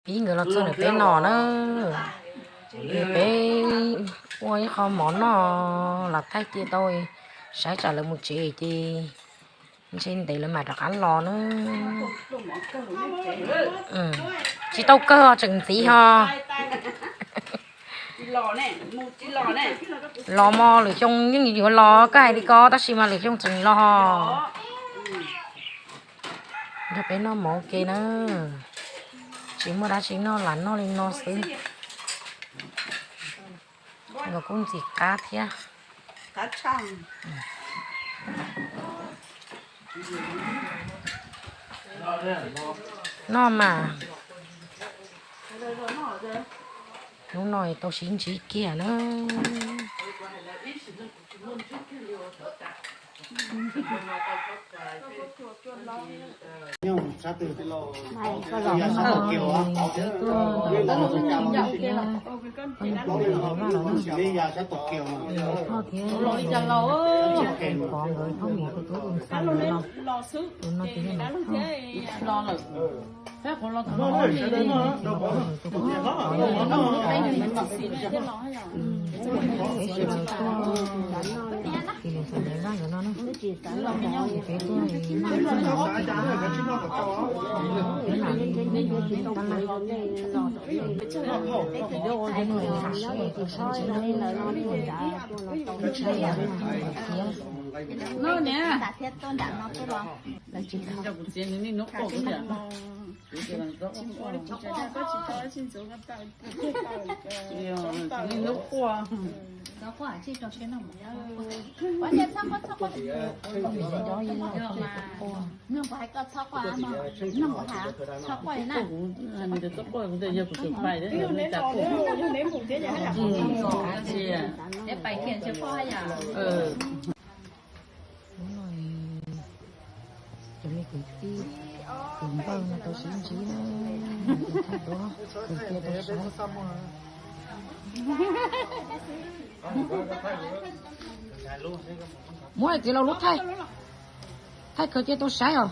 Pib nkawd los txog ntawm peb no na, peb ua ib qho mov noj los thaij cia tau, saib tsam lawv mus tsev ces ntshe ntev lawv mam rov qab los na. Tsis tau kawg tseem ntxiv ho. Los mog, lwm xyoo yeej yuav los koj hais li ko tab sis mas lwm xyoo tseem los. Nrog peb noj mov ua ke na, tsis muaj dab tsi noj lam noj li no xwb. Nkawd kuj ntxim qab thiab. Noj mas, hnub no tau sib ntsib kiag na. Peb tuaj nram no thiab, poj niam Vaj los na, Thoj thiab Pov nkawd, Thoj Mim tus tub tus ntxhais nkawd los, tus no ces yog Thoj. Peb qhuav los thaum no, tus poj, peb sawv daws tuaj, ces nws xam dev Vaj nkawd no na, ces peb tuaj noj, peb lam li tab laj. Peb nuj sam siab tau sib ntsib na, ntshai yam thiab. Hnub no cov me kwv tij kwv npawg no tau sib ntsib na, thaij duab khaws cia tau saib. Muab hais tias los lub thaij, thaij khaws cia tau saib os.